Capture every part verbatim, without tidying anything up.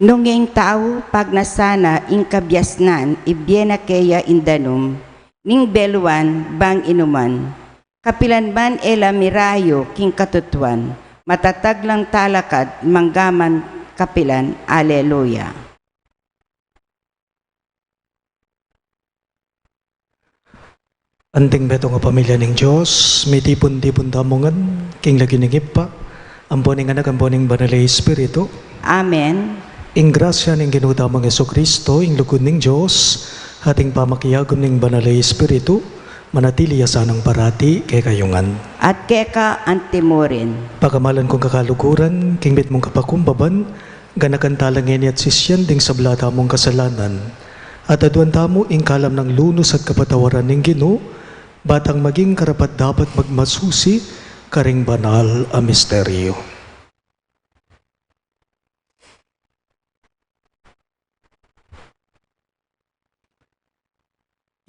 Nung ing tau pagnasan na ing kabiasnan, ibie na keya ing danum, ning beluan bang inuman. Kapilan man e la mirayu king katutuan, matatag lang talakad manggaman kapilan. Aleluya. Anting beto nga pamilya ning Dios, mitipun-tipun tamu ngan king lagyu ning Ibpa, ampo ning Anak, ampo ning Banal a Espiritu. Amen. Ing grasya ning Ginu tamung Jesucristo, ing lugud ning Dios, at ing pamakiagum ning Banal a Espiritu, manatili ya sanang parati kekayu ngan. At keka antimurin. Pagamalan kung kakaluguran, king mitmung kapakumbaban, ganakan tala ngeni at sisian ding sabla tamung kasalanan, at aduan tamu ing kalam nang lunus at kapatawaran ning Ginu, batang maging karapat-dapat magmasusi karing banal a misteryo.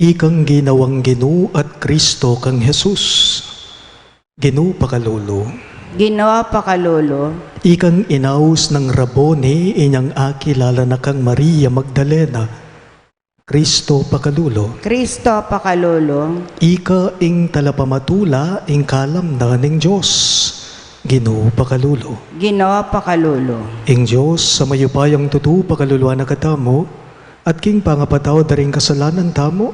Ikang ginawang Ginu at Kristo kang Jesus. Ginu pakalulu. Ginu pakalulu. Ikang inaus nang Raboni inyang akilala na kang Maria Magdalena. Kristo pakalulu. Kristo pakalulu. Ika ing talapamatula ing kalam na ning Dios. Ginu pakalulu. Ginu pakalulu. Ing Dios a mayupayang tutu pakaluluan na katamu, at king pangapatawad da ring kasalanan tamu,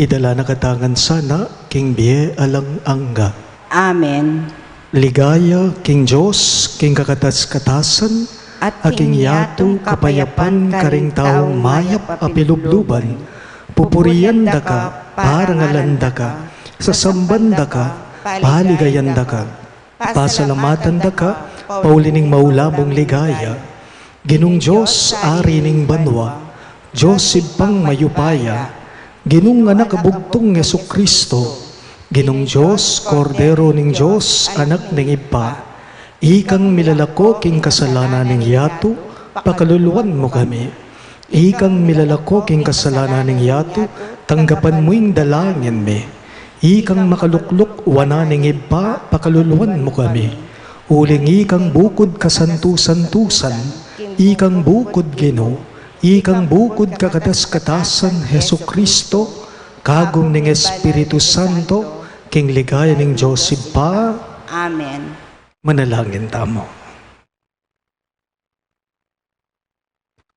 idala na kata ngan sana king bie alang angga. Amen. Ligaya king Dios, king kakatas-katasan, at king yatu kapayapan karing taung mayap a pilubluban. Pupurian da ka, parangalan da ka, sasamban da ka, paligayan da ka. Pasalamatan da ka, pauli ning maula mung ligaya. Ginung Dios, Ari ning banua, Dios Ibpang mayupaya, Ginung Anak a bugtung Jesucristo, Ginung Dios, Kordero ning Dios, Anak ning Ibpa, ikang milalako king kasalanan ning yatu, pakaluluan mu kami. Ikang milalako king kasalanan ning yatu, tanggapan mu ing dalangin mi. Ikang makalukluk wanan ning Ibpa, pakaluluan mu kami. Uling ikang bukud kasantu-santusan, ikang bukud Ginu, ikang bukud kakatas-katasan Jesucristo, kagum ning Espiritu Santo, king ligaya ning Dios Ibpa. Amen. Manalangin tamu.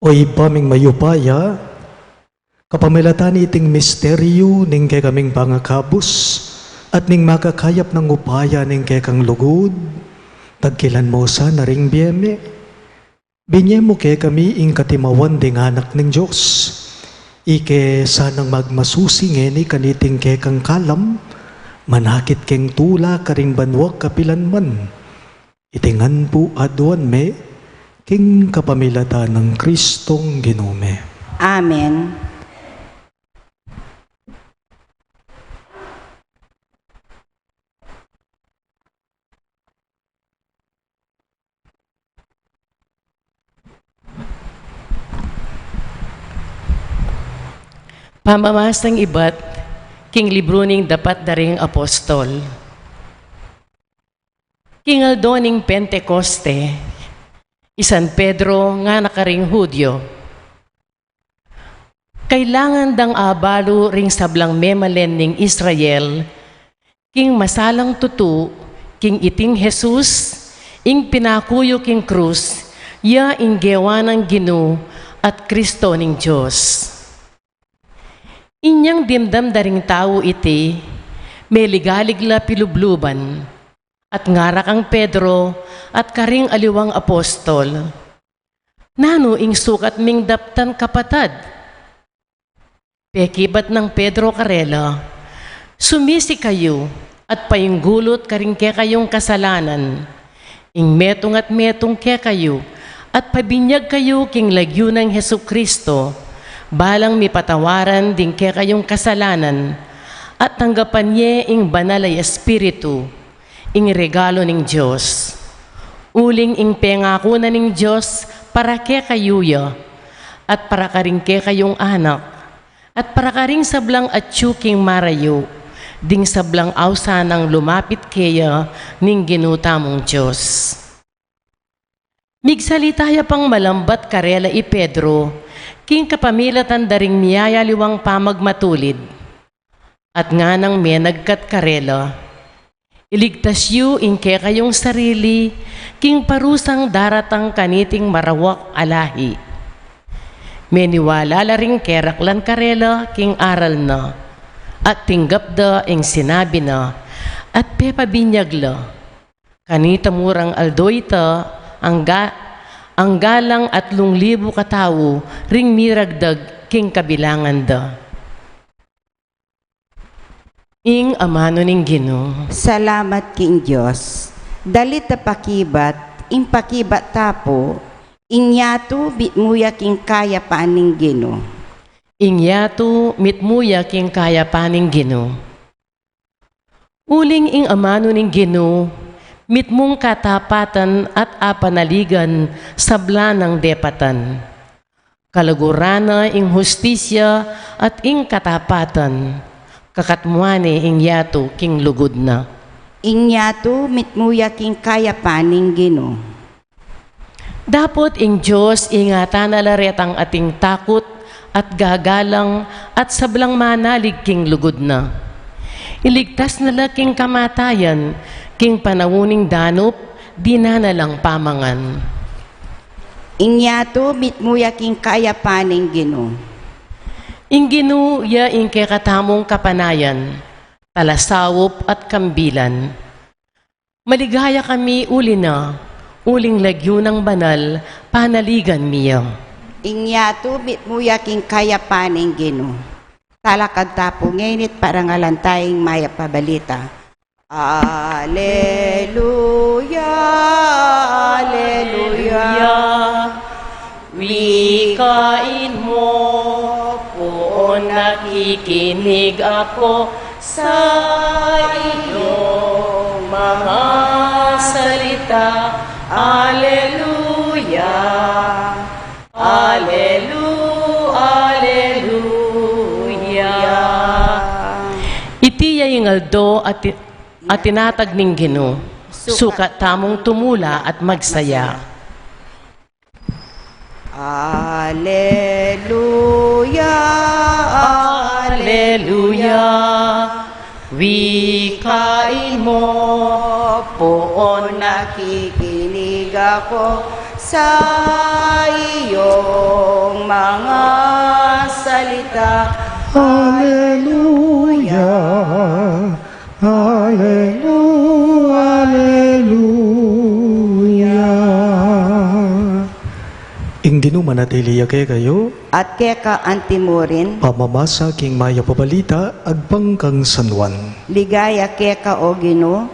O Ibpa ming mayupaya, kapamilatan iting misteryu ning kekaming pangakabus, at ning makakayap nang upaya ning kekang lugud, tagkilan mu sana ring bie mi. Binie mu kekami ing katimawan ding anak ning Dios. Ike sanang magmasusi ngeni kaniting kekang kalam, manakit keng tula karing banua kapilan man. Iti ngan pu aduan mi, king kapamilatan nang Kristong Ginu mi. Amen. Pamamasang ibat king libru ning dapat da ring apostol. King aldo ning Pentecoste, i San Pedro ngana karing Judio, kailangan dang abalu ring sablang memalen ning Israel king masalang tutu, king iting Jesus, ing pinaku yu king krus, ya ing gewa nang Ginu at Kristo ning Dios. Inyang dimdam da ring tau iti, meligalig la pilubluban, at ngara kang Pedro at karing aliwang apostol, "Nanu ing sukat ming daptan, kapatad?" Pekibat nang Pedro karela, "Sumisi kayu at painggulut karing kekayung kasalanan, ing metung at metung kekayu, at pabinyag kayu king lagyu nang Jesucristo, balang mipatawaran ding kekayung kasalanan, at tanggapan ye ing Banal a Espiritu, ing regalu ning Dios. Uling ing pengaku na ning Dios para kekayu ya, at para karing kekayung anak, at para karing sablang atyu king marayu, ding sablang ausan nang lumapit keya ning Ginu tamung Dios." Migsalita ya pang malambat karela i Pedro, king kapamilatan da ring miyayaliwang pamagmatulid. At nganang menagkat karela, "Iligtas yu ing kekayung sarili, king parusang daratang kaniting marawak a lahi." Meniwala la ring keraklan karela king aral na, at tinggap da ing sinabi na, at pepabinyag la. Kanita murang aldo ita, angga-, anggalang atlung libu katau ring miragdag king kabilangan da. Ing amanu ning Ginu. Salamat king Dios. Dalit a pakibat, ing pakibat ta pu, ing yatu mitmu ya king kayapan ning Ginu. Ing yatu mitmu ya king kayapan ning Ginu. Uling ing amanu ning Ginu, mitmung katapatan at apanaligan sabla nang depatan. Kalaguran na ing hustisya at ing katapatan, kakatmuan ne ing yatu king lugud na. Ing yatu mitmu ya king kayapan ning Ginu. Dapot ing Dios ingatan na la retang ating takut at gagalang at sablang manalig king lugud na. Iligtas na la king kamatayan, king panaun ning danup, dinan na lang pamangan. Ing yatu mitmu ya king kayapan ning Ginu. Ing Ginu ya ing kekatamung kapanayan, talasaup at kambilan. Maligaya kami uli na, uling lagyu nang banal, panaligan mi ya. Ing yatu mitmu ya king kayapan ning Ginu. Talakad ta pu ngeni at parangalan ta ing mayap a balita. Aleluya, aleluya. Wikain mu, poon nakikinig ako sa iyong mga salita. Aleluya, alelu-, aleluya. Iti ya ing aldo a ti-, a tinatag ning Ginu, sukat tamung tumula at magsaya. Aleluya, aleluya, wikain mo, poon nakikinig ako sa iyong mga salita. Aleluya. Alelu-, aleluya. Ing Ginu manatili ya kekayu. At keka antimurin. Pamamasa king mayap a balita agpang kang San Juan. Ligaya keka, O Ginu.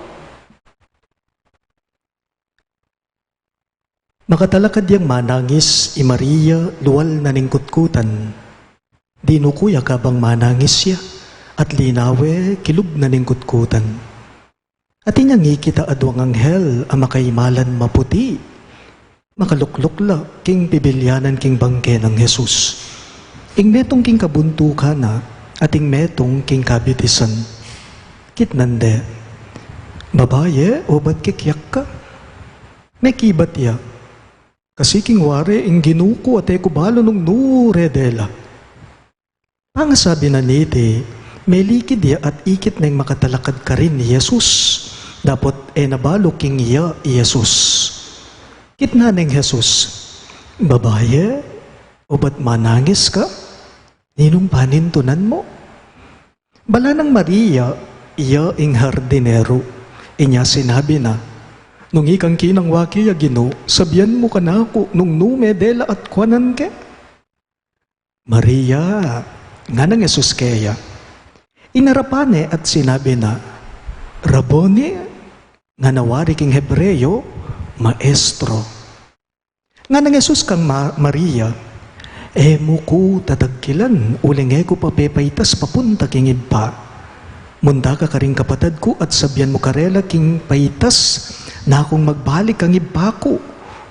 Makatalakad yang manangis i Maria lual na ning kutkutan. Dinuku ya kabang manangis ya, at linawe kilub na ning kutkutan. Atin yang ikit a aduang anghel a makaimalan maputi, makalukluk la king pibilyanan king bangke nang Jesus. Ing metung king kabuntukan na, at ing metung king kabitisan. Kitnan de, "Babaye, obat kekyak ka?" Mekibat ya, "Kasi king wari ing Ginu ku at e ku balu nung nu rede la." Pangasabi na niti, melikid ya at ikit neng makatalakad karin i Jesus, dapot e na balu king iya i Jesus. Kitnan neng Jesus, "Babaye, obat manangis ka? Ninung panintunan mu?" Bala nang Maria, iya ing hardinero. Inya sinabi na, "Nung ikang kinang waki ya, Ginu, sabian mu kanaku nung nu mede la at kuanan ke." "Maria," nganang Jesus keya. Inarapan ne at sinabi na, "Rabboni," ngana wari king Hebreo, "Maestro." Nganang Jesus kang Ma-, Maria, "E mu ku tatagkilan, uling e ku pa pepaitas papunta king Ibpa. Munta ka karing kapatad ku at sabian mu karela king paitas na kung magbalik kang Ibpa ku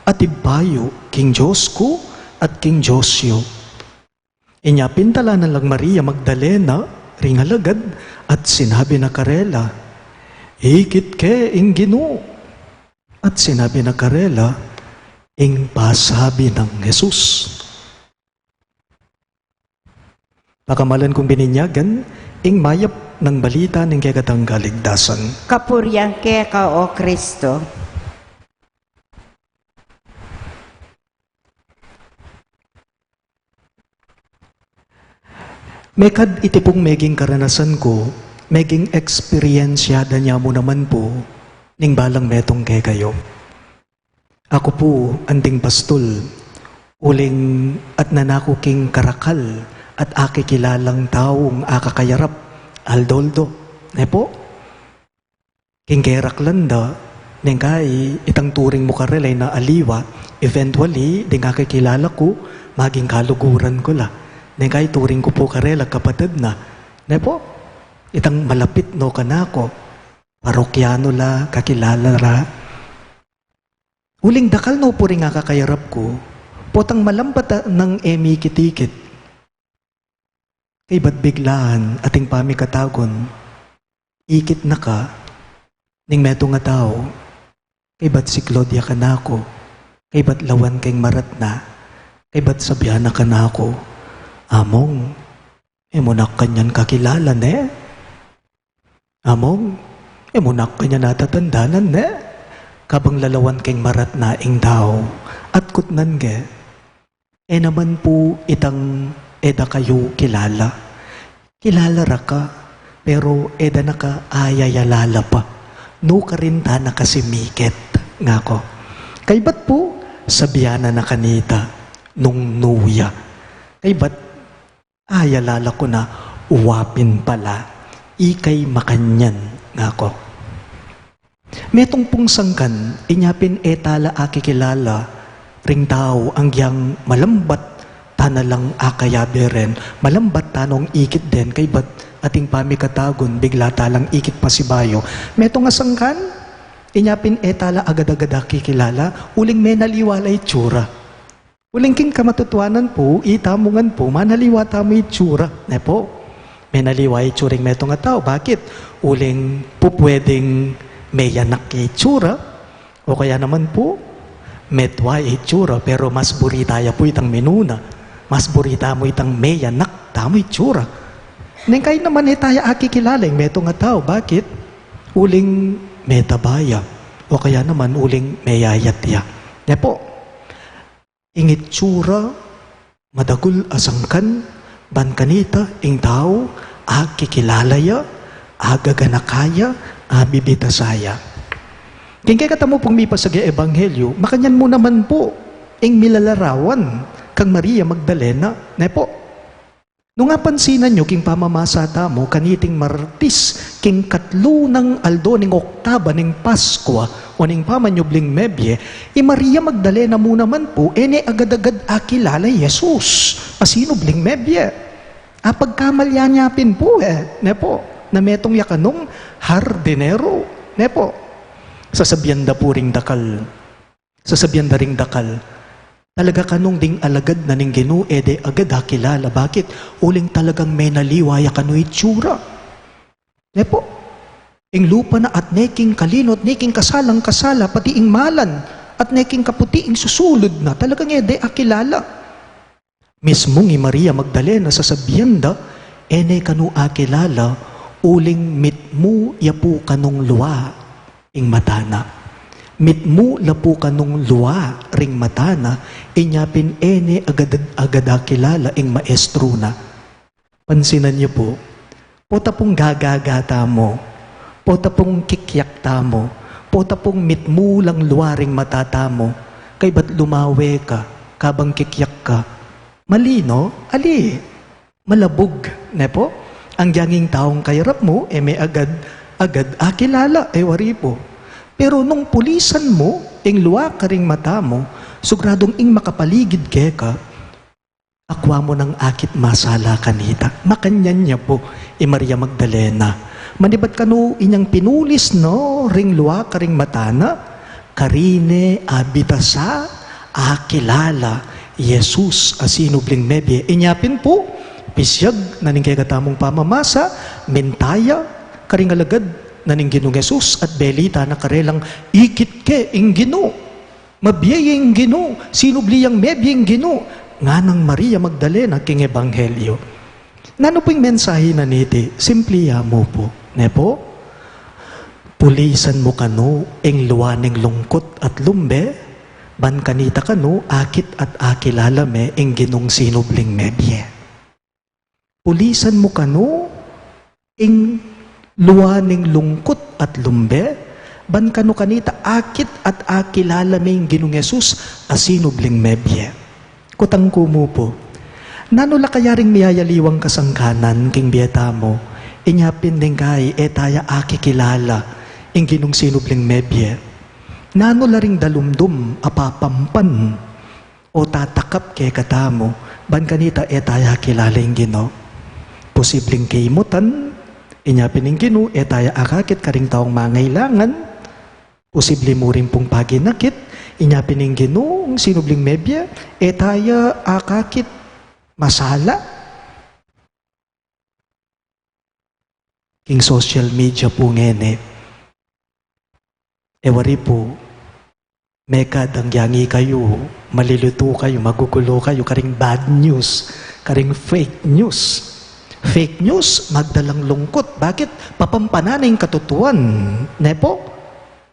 at Ibpa yu, king Dios ku at king Dios yu." Inya pintalanan lang Maria Magdalena ring alagad at sinabi na karela, "Ikit ke ing Ginu." At sinabi na karela, Ing pasabi nang Jesus. Pakamalan kung bininyagan, ing mayap nang balita ning kekatang kaligtasan. Kapurian keka, O Kristo. Mekad iti pung meging karanasan ku, meging eksperyensyada nya mu naman pu ning balang metung kekayu. Aku pu anting pastul, uling atnan aku king karakal at akikilalang taung akakayarap aldo-aldo, ne pu? King keraklan da, neng kai itang turing mu karela ina aliwa, eventually, deng akikilala ku, maging kaluguran ku la. Neng kai turing ku pu karela kapatad na. Ne pu? Itang malapit no kanaku, parokyanu la, kakilala ra. Uling dakal no pu ring akakayarap ku, potang malambat a nang e mikit-ikit. Kaybat biglaan ating pamikatagun, ikit na ka ning metung a tau, kaybat siklaud ya kanaku, kaybat lawan keng marat na, kaybat sabian na kanaku, "Among, e mu na kanyan kakilala, ne? Among, e mu na kanyan atatandanan, ne?" Kabang lalawan keng marat na ing tau, at kutnan ke, "E naman pu itang e da kayu kilala. Kilala ra ka, pero e da na ka ayayalala pa. Nu karin ta na kasi mikit?" ngaku. Kaybat pu, sabian na na kanita nung nu ya. Kaybat, "Ayalala ku na, wa pin pala. Ika'y makanyan," ngaku. Metung pung sangkan, inya pin e tala akikilala ring tau, anggiyang malambat tana lang akayabe ren, malambat tanong ikit den, kaybat ating pamikatagun, bigla talang ikit pasibayu. Metung a sangkan, inya pin e tala agad-agad akikilala, uling menaliwa la itsura. Uling king kamatutuanan pu, itamu ngan pu, manaliwa tamu itsura, ne pu? Menaliwa itsuring metung a tau. Bakit? Uling pupwedeng meyanak ya itsura, o kaya naman pu, metua ya itsura, pero mas buri taya pu itang minuna, mas buri tamu itang meyanak tamu itsura. Neng kai naman e taya akikilala ing metung a tau. Bakit? Uling metaba ya, o kaya naman uling meyayat ya. Ne pu? Ing itsura, madagul a sangkan, ban kanita, ing tau, akikilala ya, agaganaka ya, abibitasa ya. King kekatamu pung mipasag ya ebanghelyu, makanyan mu naman pu, ing milalarawan kang Maria Magdalena, ne pu? Nung apansinan yu king pamamasa tamu, kaniting Martis, king katlu nang aldo ning oktaba ning Paskua, o ning pamanyubling mebie, i Maria Magdalena mu naman pu, e ne agad-agad akilala i Jesus a sinubling mebie. Apagkamalyan ya pin pu, e, ne pu, na metung ya kanung hardinero, ne pu. Sasabian da pu ring dakal, Sasabian da ring dakal, "Talaga kanung ding alagad na ning Ginu, e de agad akilala." Bakit? Uling talagang menaliwa ya kanu itsura. Ne pu? Ing lupa na at ne king kalino, at ne king kasalang kasala, pati ing malan, at ne king kaputi ing susulud na, talagang e de akilala. Mismung i Maria Magdalena sasabian da, e ne kanu akilala, uling mitmu ya pu kanung lua ing mata na. Mitmu la pu kanung lua ring mata na, inya pin e ne agad-agad akilala ing maestru na. Pansinan yu pu, pota pung gagaga tamu, pota pung kikyak tamu, pota pung mitmu lang lua ring mata tamu, kaybat lumawe ka, kabang kikyak ka. Malino, ali, malabug, ne pu? Anggiyang ing taung kayarap mu, e me agad-agad akilala, e wari pu. Pero nung pulisan mu ing lua karing mata mu, siguradung ing makapaligid keka, akua mu nang akit masala kanita. Makanyan ya pu i Maria Magdalena. Manibat kanu inyang pinulis no ring lua karing mata na, karine abitasa, akilala i Jesus a sinubling mebie. Inya pin pu, pisiag na ning kekatamung pamamasa, minta ya karing alagad na ning Ginung Jesus at belita na karelang ikit ke ing Ginu. Mabie ya ing Ginu, sinubli yang mebie ing Ginu, nganang Maria Magdalena king Ebanghelyo. Nanu pu ing mensahe na niti? Simple ya mu pu, ne pu? Pulisan mu kanu ing lua ning lungkut at lumbe, ban kanita kanu akit at akilala me ing Ginung sinubling mebie. Pulisan mu kanu ing lua ning lungkut at lumbe, ban kanu kanita akit at akilala me ing Ginung Jesus a sinubling mebie. Kutang ku mu pu, nanu la kaya ring miyayaliwang kasangkanan king bie tamu, inya pin ning kai e taya akikilala ing Ginung sinubling mebie? Nanu la ring dalumdum a papampan o tatakap kekatamu, ban kanita e taya akilala ing Ginu? Posibling kaimutan, inya pin ing Ginu e taya akakit karing taung mangailangan. Posibli mu rin pung paginakit, inya pin ing Ginu, sinubling mebie, e taya akakit masala. King social media pu ngeni, e wari pu, mekad anggyang ikayu, malilutu kayu, magugulu kayu karing bad news, karing fake news. Fake news magdalang lungkut. Bakit? Papampan na ing katutuan, ne pu?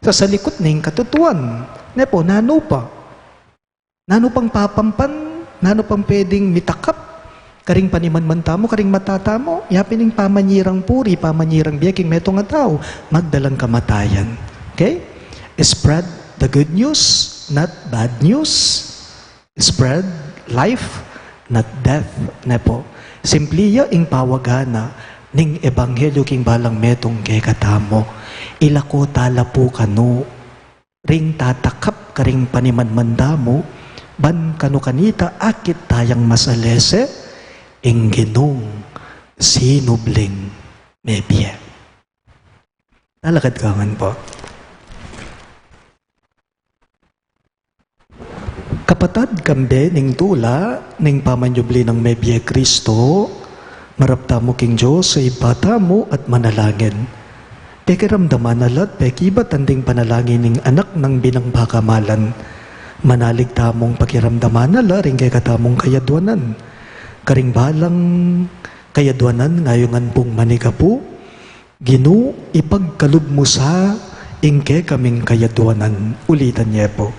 Sasalikut na ing katutuan, ne pu? Nanu pa? Nanu pang papampan? Nanu pang pwedeng mitakap karing panimanman tamu, karing mata tamu? Ya pin ing pamanyirang puri, pamanyirang bie king metung a tau, magdalang kamatayan. Okay? Spread the good news, not bad news. Spread life, not death, ne pu? Simple ya ing pawaga na ning ebanghelyo king balang metung kekatamu. Ilako tala pu kanu ring tatakap karing panimanman tamu, ban kanu kanita akit tayang masalese ing Ginung sinubling mebie. Talakad ka ngan pu. Kapatad, kambe ning tula ning pamanyubli nang mebie Kristo, marap tamu king Dios a Ibpa tamu at manalangin. Pekiramdaman na la at pekibatan ding panalangin ning Anak nang binang pakamalan. Manalig tamung pakiramdaman na la ring kekatamung kayadwanan. Karing balang kayadwanan ngayungan pung manigapu, Ginu, ipagkalub mu sa ing kekaming kayadwanan. Ulitan ye pu.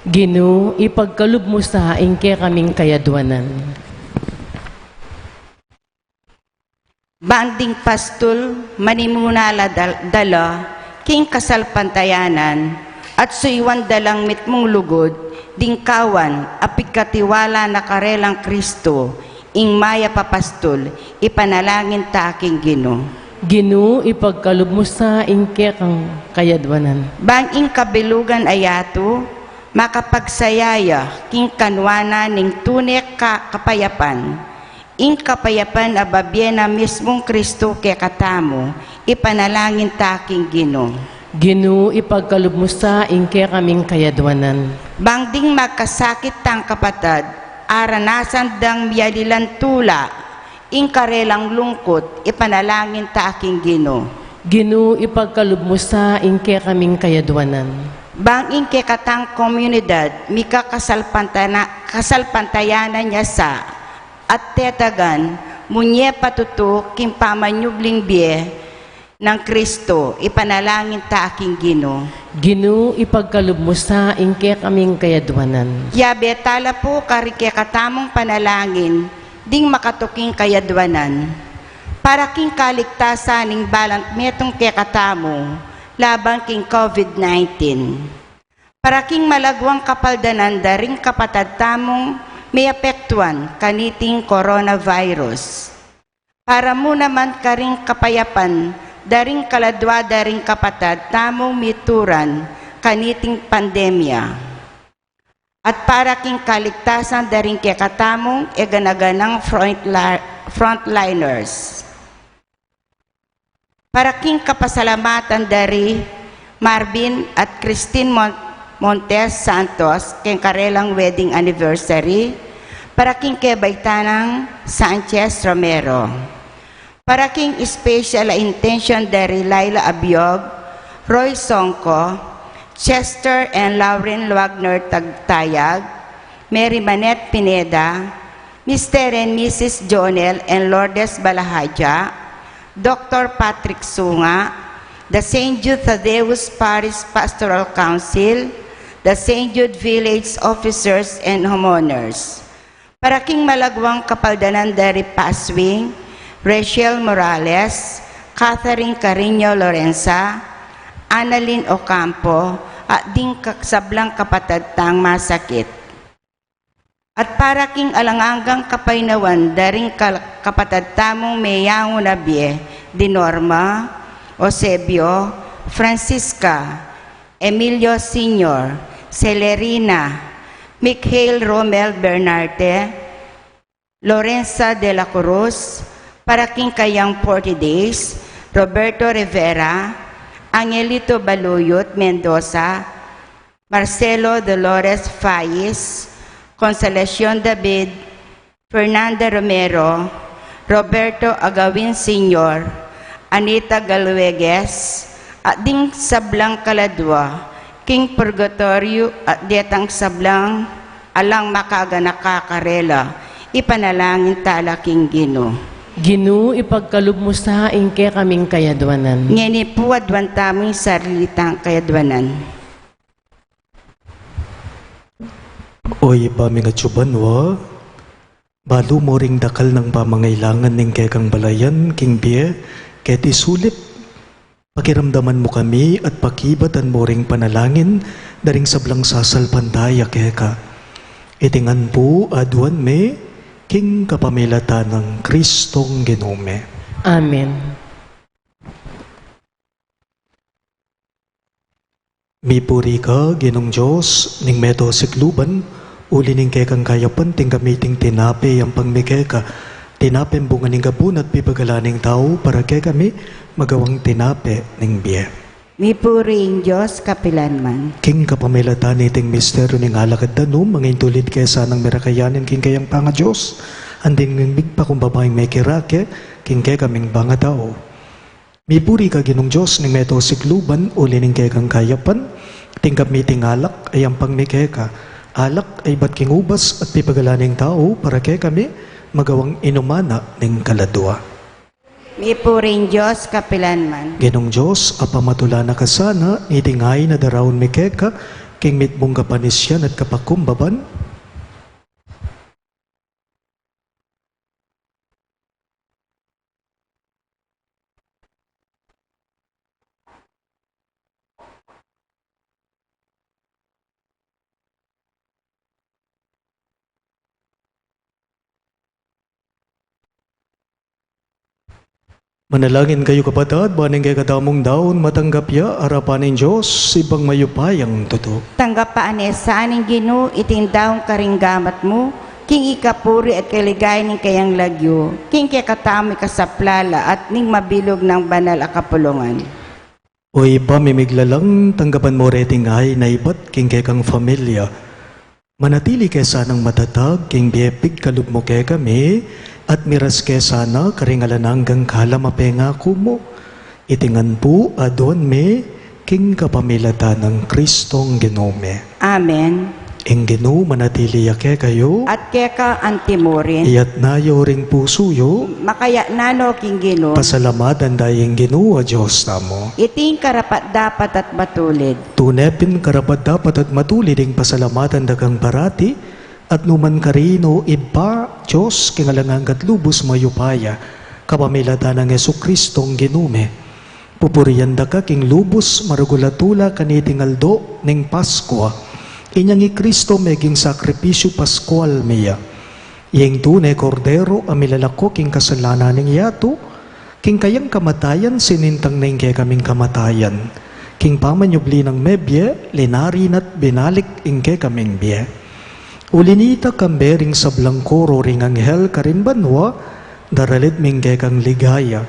Ginu, ipagkalub mu sa ing kekaming kayadwanan. Bang ding pastul manimuna la dal-, dala king kasalpantayanan at suyuan da lang mitmung lugud ding kawan a pigkatiwala na karelang Kristo, ing mayap a pastul, ipanalangin ta king Ginu. Ginu, ipagkalub mu sa ing kekang kayadwanan. Bang ing kabilugan a yatu makapagsaya ya king kanwanan ning tune ka-, kapayapan, ing kapayapan a babie na mismung Kristo kekatamu, ipanalangin ta king Ginu. Ginu, ipagkalub mu sa ing kekaming kayadwanan. Bang ding magkasakit tang kapatad, aranasan dang miyalilan tula ing karelang lungkut, ipanalangin ta king Ginu. Ginu, ipagkalub mu sa ing kekaming kayadwanan. Bang ing kekatang komunidad mika kasalpantana-, kasalpantayanan ya sa at tetagan mu ne patutu king pamanyubling bie nang Kristo, ipanalangin ta king Ginu. Ginu, ipagkalub mu sa ing kekaming kayadwanan. Yabe tala pu karing kekatamung panalangin ding makatuking kayadwanan, para king kaligtasan ning balang metung kekatamu laban king COVID nineteen. Para king malagwang kapaldanan da ring kapatad tamung meapektuan kaniting coronavirus. Para mu naman karing kapayapan da ring kaladua da ring kapatad tamung mituran kaniting pandemya. At para king kaligtasan da ring kekatamung e gana-ganang frontli-, frontliners. Para king kapasalamatan da ri Marvin at Christine Mon-, Montes Santos, king karelang wedding anniversary, para king kebaitan nang Sanchez Romero. Para king special a intention da ri Laila Abiog, Roy Songco, Chester and Lauren Wagner Tagtayag, Mary Manette Pineda, Mister and Missus Jonel and Lourdes Balahaja, Doctor Patrick Sunga, the Saint Jude Thaddeus Parish Pastoral Council, the Saint Jude Village Officers and Homeowners. Para king malagwang kapaldanan da ri Paswing, Rachel Morales, Catherine Carino Lorenza, Annalyn Ocampo, at ding ka-, sablang kapatad tang masakit. At para king alang anggang kapaynawan da ring kal-, kapatad tamung meyangu na bie, di Norma, Eusebio, Francisca, Emilio Senior, Celerina, Mikhail Romel Bernarte, Lorenza de la Cruz, para king kayang forty days, Roberto Rivera, Angelito Baluyot Mendoza, Marcelo Dolores Faiz, Consolacion David, Fernanda Romero, Roberto Agawin Senior, Anita Galuegues, at ding sablang kaladwa king purgatoryo at detang sablang alang makaganaka karela, ipanalangin tala king Ginu. Ginu, ipagkalub mu sa ing kekaming kayadwanan. Ngeni pu aduan tamu ing sarili tang kayadwanan. O Ibpa ming atsu banua, balu mu ring dakal nang pamangailangan ning kekang balayan king bie keti sulip. Pakiramdaman mu kami at pakibatan mu ring panalangin da ring sablang sasalpantaya keka. Iti ngan pu aduan mi king kapamilatan nang Kristong Ginu mi. Amen. Mipuri ka, Ginung Dios, ning meto sikluban, uli ning kekang kayapan, tinggap mi iting tinape, yampang mi keka, tinapeng bunga ning gabun at pipagalan ning tau, para kekami, magawang tinape ning bie. Mipuri ing Dios kapilan man. King kapamilatan niting misteryu ning alak at danum, mangintulid ke sanang mirakayanin king keyang pangaDios, anting migpakumbaba ing mekirake, king kekaming pangatau. Mipuri ka, Ginung Dios ning meto sikluban, uli ning kekang kayapan, tinggap mi iting alak, a yampang mi keka, alak a ibat king ubas at pipagalan ning tau, para kekami, magawang inuman na ning kaladua. Mipuri ing Dios kapilan man. Ginung Dios, a pamatula na ka sana, niting ain a daraun mi keka, king mitmung kapanisian at kapakumbaban, Manalangin kayu, kapatad, ban ing kekatamung daun matanggap ya arapan ning Dios, Ibpang mayupayang tutu. Tanggapan na sa ning Ginu iting daun karing gamat mu, king ikapuri at kaligayan ning kayang lagyu, king kekatamu ikasaplala at ning mabilug nang banal a kapulungan. O Ibpa ming miglalang, tanggapan mu reting ain a ibat king kekang familia. Manatili ke sanang matatag king bie pigkalub mu kekami, at miras ke sana karing alang anggang kalam a pengaku mu. Iti ngan pu aduan mi king kapamilatan nang Kristong Ginu mi. Amen. Ing Ginu manatili ya kekayu. At keka antimurin. Iyatas yu ring pusu yu. Makayatas no king Ginu. Pasalamatan da ing Ginu a Dios tamu. Iti ing karapat-dapat at matulid. Tune pin karapat-dapat at matulid ing pasalamatan da kang parati, at nukarin man, Ibpa, Dios king alang angga at lubus mayupaya, kapamilatan nang Jesukristong Ginu mi. Pupurian da ka king lubus maragul a tula kaniting aldo ning Paskua. Inyang i Kristo meging sakripisyu Paskual mi ya. Ing tune Kordero a milalako king kasalanan ning yatu, king kayang kamatayan sinintang na ing kekaming kamatayan. King pamanyubli nang mebie, linari na't binalik ing kekaming bie. Uli nita kambe ring sablang koro ring anghel karin banua, daralit mi ing kekang ligaya.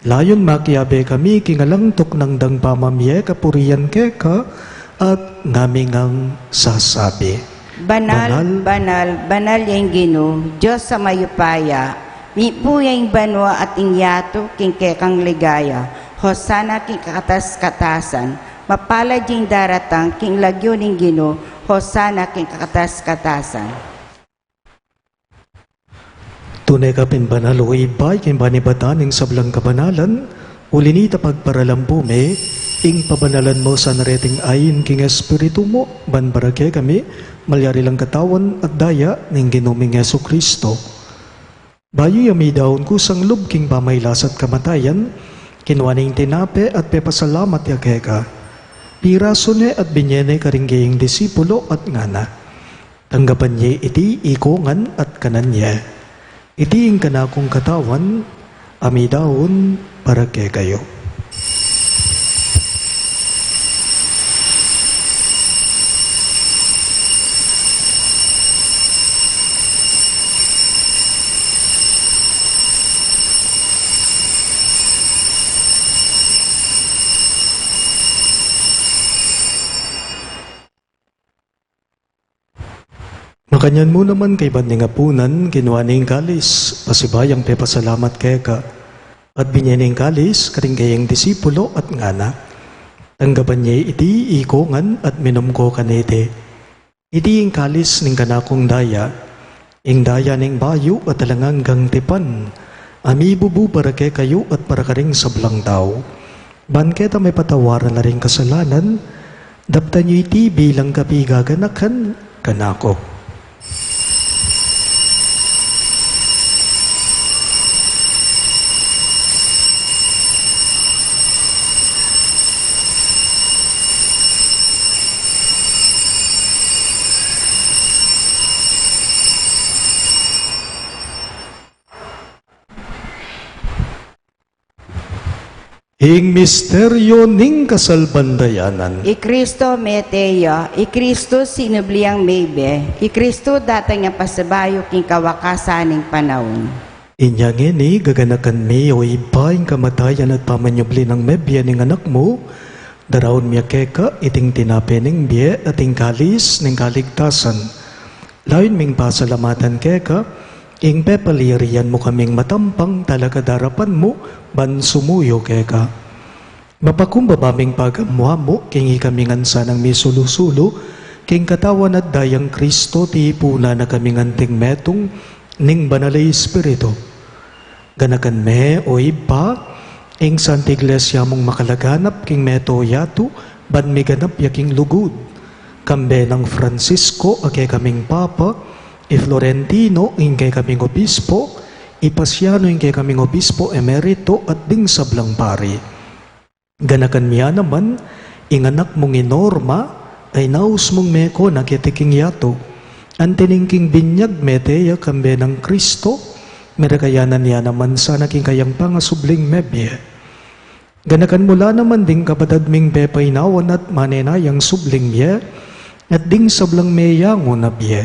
Layun makiabe kami king alang tuknang dang pamamie kapurian keka, at ngami ngang sasabi. Banal, banal, banal, banal ya ing Ginu, Dios a mayupaya, mipu ya ing banua at ing yatu king kekang ligaya. Hosana king kakatas-katasan. Mapalad ya ing daratang king lagyu ning Ginu, Hosana king kakatas-katasan. Tune ka pin banal, o Ibpa, king panibatan ning sablang kabanalan, uli nita pagparalan pu mi ing pabanalan mu sana reting ain king Espiritu mu, ban para kekami malyari lang katawan at daya ning Ginu ming Jesucristo. Bayu ya midaun kusang lub king pamailas at kamatayan, kinua ne ing tinape at pepasalamat ya keka. Pirasu ne at binye ne karing kayang disipulo at ngana: Tanggapan ye iti ikongan at kanan ye. Iti ing kanakung katawan, a midaun para kekayu. Makanyan mu naman kaybat ning apunan, kinua ne ing kalis, pasibayung pepasalamat keka, at binye ne ing kalis karing kayang disipulo at ngana: Tanggapan ye iti ikongan at minum ko kaniti. Iti ing kalis ning kanakung daya, ing daya ning bayu at alang anggang tipan, a mibubu para kekayu at para karing sablang tau, ban keta mepatawaran la ring kasalanan. Daptan yu iti bilang kapigaganakan kanaku. Ing misteryu ning kasalpantayanan. I Kristu mete ya, i Kristu sinubli yang mebie, i Kristu datang yang pasibayu king kawakasan ning panaun. Inya ngeni, gaganakan mi, o Ibpa, ing kamatayan at pamanyubli nang mebie ning Anak mu, daraun mi keka iting tinape ning bie at ing kalis ning kaligtasan. Layun ming pasalamatan keka ing pepalyarian mu kaming matampang talakad king arapan mu ban sumuyu keka. Mapakumbaba ming pagamuan mu king ikami ngan sanang misulu-sulu king katawan at dayang Kristu, tipunan na kaming anting metung ning Banal a Espiritu. Ganakan me, o Ibpa, ing Santa Iglesia mung makalaganap king meto yatu, ban miganap ya king lugud. Kambe nang Francisco a kekaming Papa, i Florentino ing kekaming Obispo, i Pasiano ing kekaming Obispo Emerito, at ding sablang pari. Ganakan mi ya naman ing anak mung i Norma, a inaus mung meko na keti king yatu. Anti ning king binyag mete ya kambe nang Kristu, merekayanan ya naman sana king kayang pangasubling mebie. Ganakan mu la naman ding kapatad ming pepainawan at manenayang subling mie, at ding sablang meyangu na bie.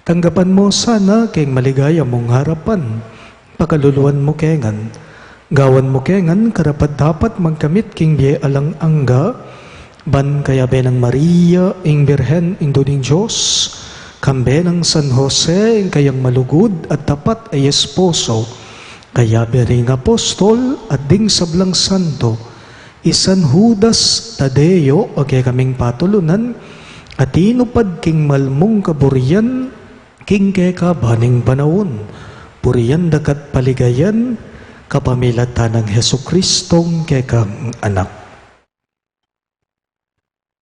Tanggapan mu sana king maligaya mung arapan. Pakaluluan mu ke ngan. Gawan mu ke ngan karapat-dapat magkamit king bie alang angga, ban kayabe nang Maria, ing Birhen, Indu ning Dios, kambe nang San Jose, ing kayang malugud at tapat a esposo, kayabe ring apostol at ding sablang santo, i San Judas Tadeo, a kekaming patulunan, a tinupad king malmung kaburian, king kekaban ning panaun, burian da ka't paligayan, kapamilatan nang Jesucristong kekang Anak.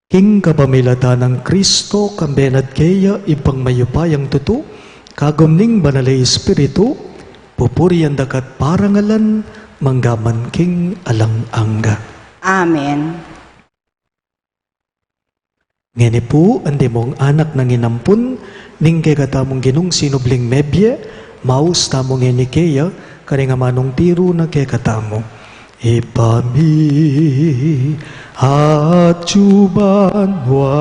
King kapamilatan nang Kristu, kambe na't keya, Ibpang mayupayang tutu, kagum ning Banal a Espiritu, pupurian da ka't parangalan, mangga man king alang angga. Amen. Ngeni pu, antimong anak nang inampun ning kekatamung Ginung sinubling mebie, maus tamu ngeni keya, karing amanung tiru na kekatamu. Ibpa mi, atsu banua,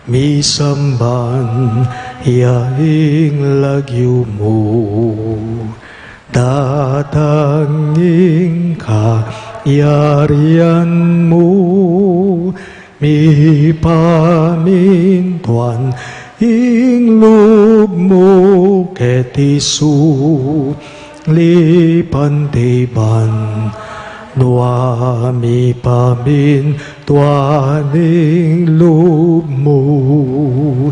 misamban ya ing lagyu mu. Datang ing kayarian mu, mipamintuan ing lub mu keti sulip anti ban Nua mipamintuan ing lub mu,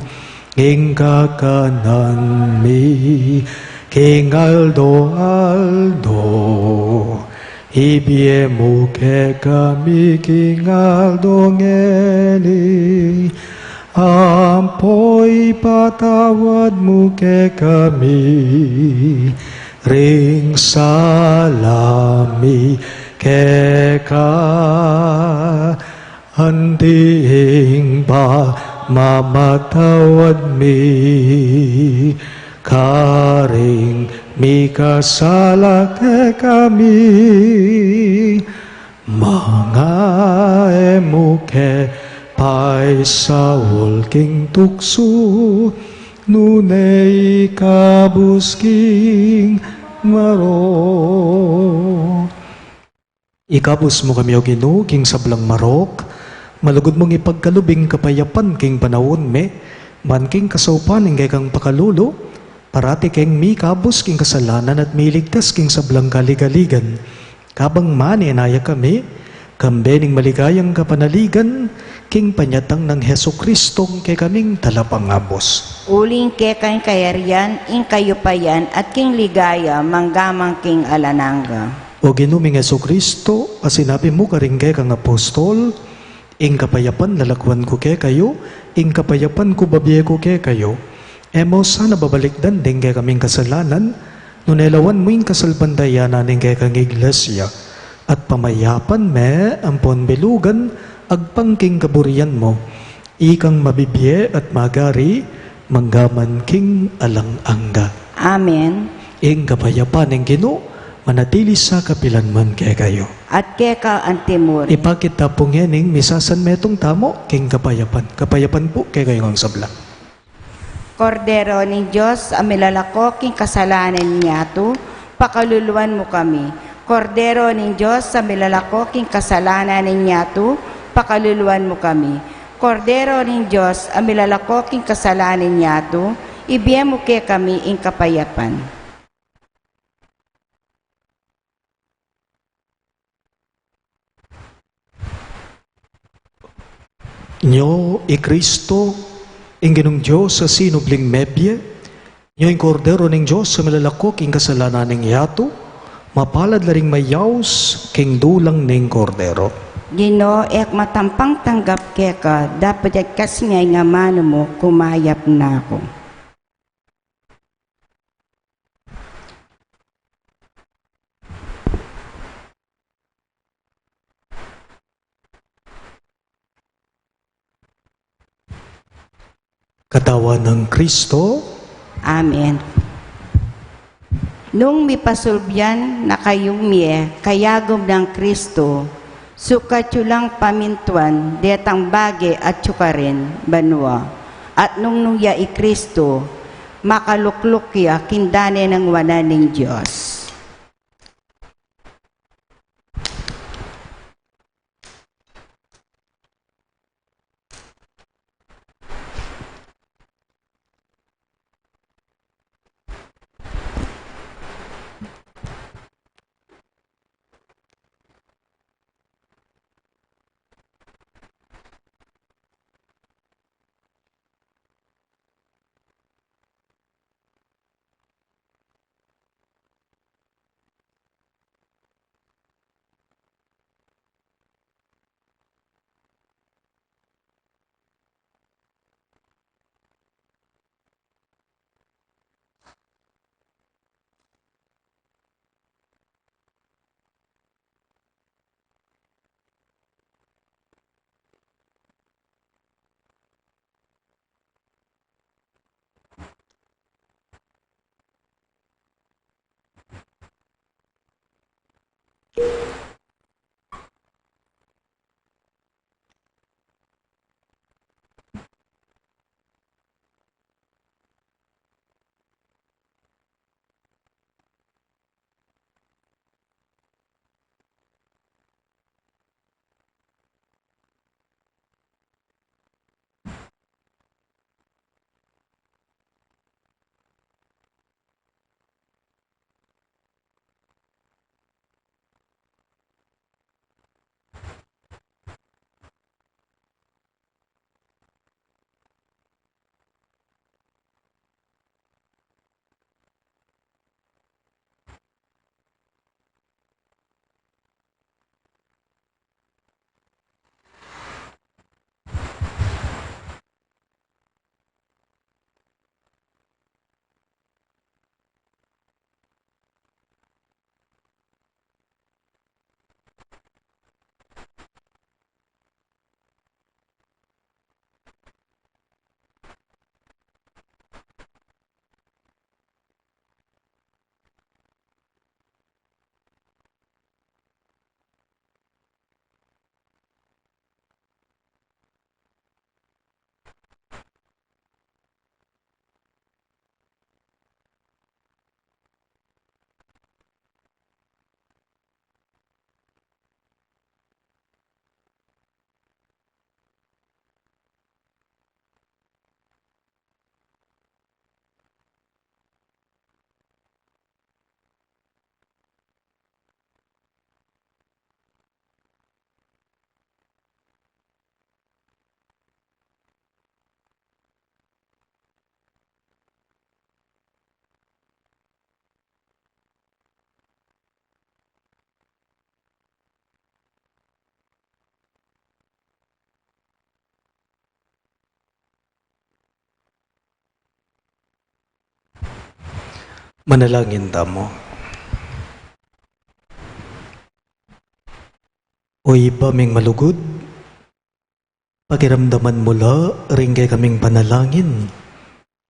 ing kakanan mi king aldo-aldo, ibie mu kekami king aldo ngeni, ampo ipatawad mu kekami ring sala mi keka, anti ing pamamatawad mi karing mikasala kekami. Manga e mu ke paisaul king tuksu, nune ikabus king marok. Ikabus mu kami, O Ginu, king sablang marok, malugud mung ipagkalub ing kapayapan king panaun mi, ban king kasaupan ning kekang pakalulu, parati keng mikabus king kasalanan at miligtas king sablang kaligaligan. Kabang manenaya kami, kambe ning maligayang kapanaligan, king panyatang nang Jesucristong kekaming Talapangabus. Uling keka ing kayarian, ing kayupayan, at king ligaya, mangga man king alang angga. O Ginu ming Jesucristo, a sinabi mu karing kekang apostol, ing kapayapan lalakwan ku kekayu, ing kapayapan ku babie ku kekayu. E mu sana babalikdan ding kekaming kasalanan, nune lawan mu ing kasalpantayanan ning kekang Iglesia, at pamayapan me ampon bilugan agpang king kaburian mu. Ikang mabibie at magari, mangga man king alang angga. Amen. Ing kapayapan ning Ginu, manatili sa kapilan man kekayu. At keka antimurin. Ipakit ta pu ngening misasanmetung tamu king kapayapan. Kapayapan pu kekayu ngang sabla. Kordero ning Dios, a milalako king kasalanan ning yatu, pakaluluan mu kami. Kordero ning Dios, a milalako king kasalanan ning yatu, pakaluluan mu kami. Kordero ning Dios, a milalako king kasalanan ning yatu, ibie mu kekami ing kapayapan. Nyo i Kristo, ing Ginung Dios a sinubling mebie, nyo ing Kordero ning Dios a milalako king kasalanan ning yatu, mapalad la ring mayaus king dulang ning Kordero. Ginu, e ku matampang tanggap keka, dapot yakas nga ing amanu mu, kumayap na ku. Katawan nang Kristo. Amen. Nung mipasulbian na kayung mie kayagum nang Kristo, sukat yu lang pamintuan detang bage atyu karin banua, at nung nung ya i Kristo, makalukluk ya king dane nang wanan ning Dios. Manalangin tamu. O Ibpa ming malugud, pakiramdaman mu la ring kekaming panalangin.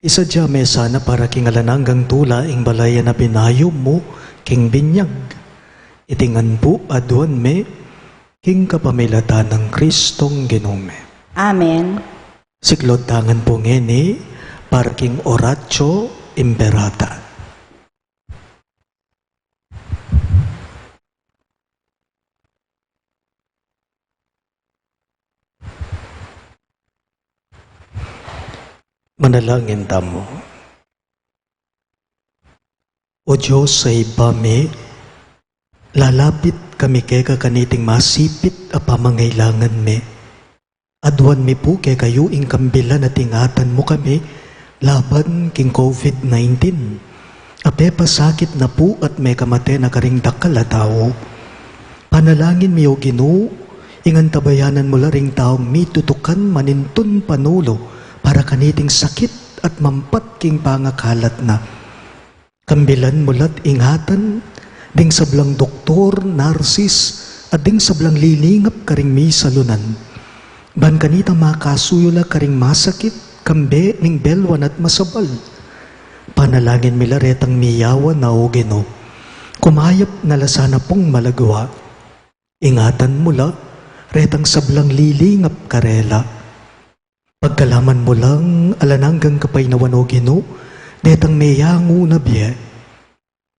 Isadya me sana para king alang anggang tula ing balayan a binayum mu king binyag. Iti ngan pu aduan mi king kapamilatan nang Kristong Ginu mi. Amen. Siklaud ta ngan pu ngeni para king Oratio Imperata. Manalangin tamu. O Dios a Ibpa mi, lalapit kami keka kaniting masipit a pamangailangan mi. Aduan mi pu kekayu ing kambilan at ingatan mu kami laban king COVID nineteen a pepasakit na pu at mekamate na karing dakal a tau. Panalangin mi, O Ginu, ing antabayanan mu la ring taung mitutukan manintun panulu para kaniting sakit at mampat king pangakalat na. Kambilan mu la't ingatan ding sablang doktor, narsis, at ding sablang lilingap karing misalunan. Ban kanita makasuyu la karing masakit, kambe ning belwan at masabal. Panalangin mi la retang miyawan na, O Ginu. Kumayap na la sana pung malagwa. Ingatan mu la retang sablang lilingap karela. Pagkalaman mu lang alang anggang kapaynawan, O Ginu, detang meyangu na bie.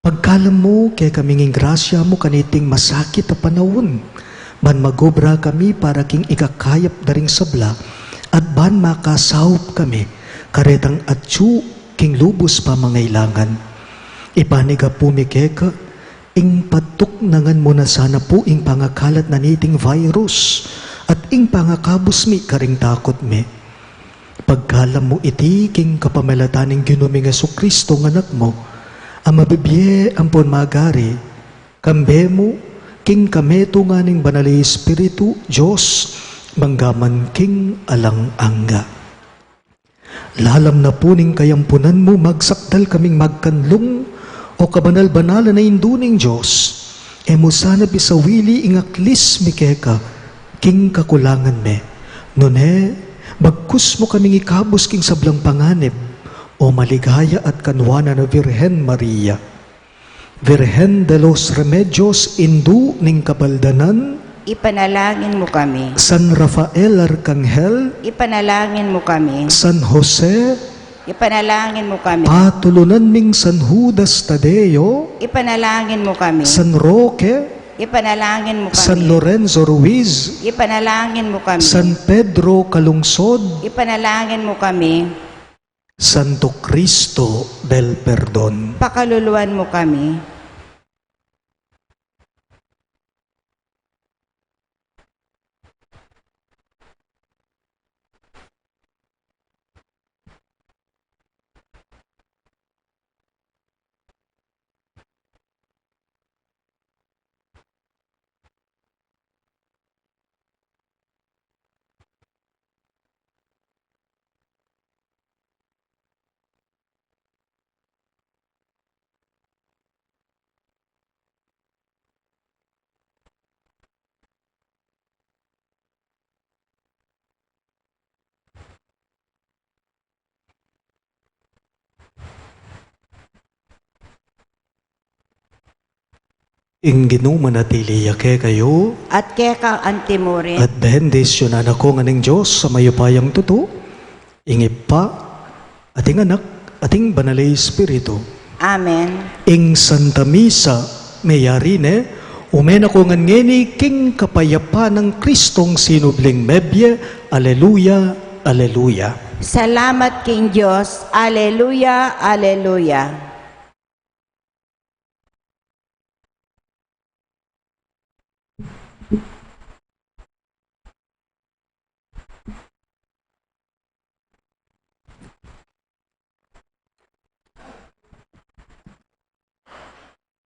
Pagkalam mu kekami ing grasya mu kaniting masakit a panaun, ban magobra kami para king ikakayap da ring sabla, at ban makasaup kami karetang atyu king lubus pamangailangan. Ipanyawad mi keka, ing patuknangan mu na sana pu ing pangakalat na niting virus, at ing pangakabus mi karing takut mi. Pagkalam mu iti king kapamilatan ning Ginu ming Jesucristo a Anak mu, a mabibie ampon magari, kambe mu, king kametungan ning Banal a Espiritu, Dios, mangga man king alang angga. Lalam na pu ning kayampunan mu, magsakdal kaming magkanlung, o kabanal-banalan a Indu ning Dios. E mu sana pisawili ing aklis mi keka king kakulangan mi. Nune, bagkus mu kaming ikabus king sablang panganib, o maligaya at kanwanan a Virgen Maria. Virgen de los Remedios, Indu ning Kabaldanan. Ipanalangin mu kami. San Rafael Arkanghel. Ipanalangin mu kami. San Jose. Ipanalangin mu kami. Patulunan ning San Judas Tadeo. Ipanalangin mu kami. San Roque. Ipanalangin mu kami. San Lorenzo Ruiz. Ipanalangin mu kami. San Pedro Calungsod. Ipanalangin mu kami. Santo Cristo del Perdon. Pakaluluan mu kami. Ing Ginu manatili ya kekayu. At keka antimurin. At bendisyunan na kayu ngan ning Dios a mayupayang tutu, ing Ibpa, at ing Anak, at ing Banal a Espiritu. Amen. Ing Santa Misa meyari ne, ume na ko ngan ngeni king kapayapan nang Kristong sinubling mebie. Aleluya, aleluya. Salamat king Dios. Aleluya, aleluya.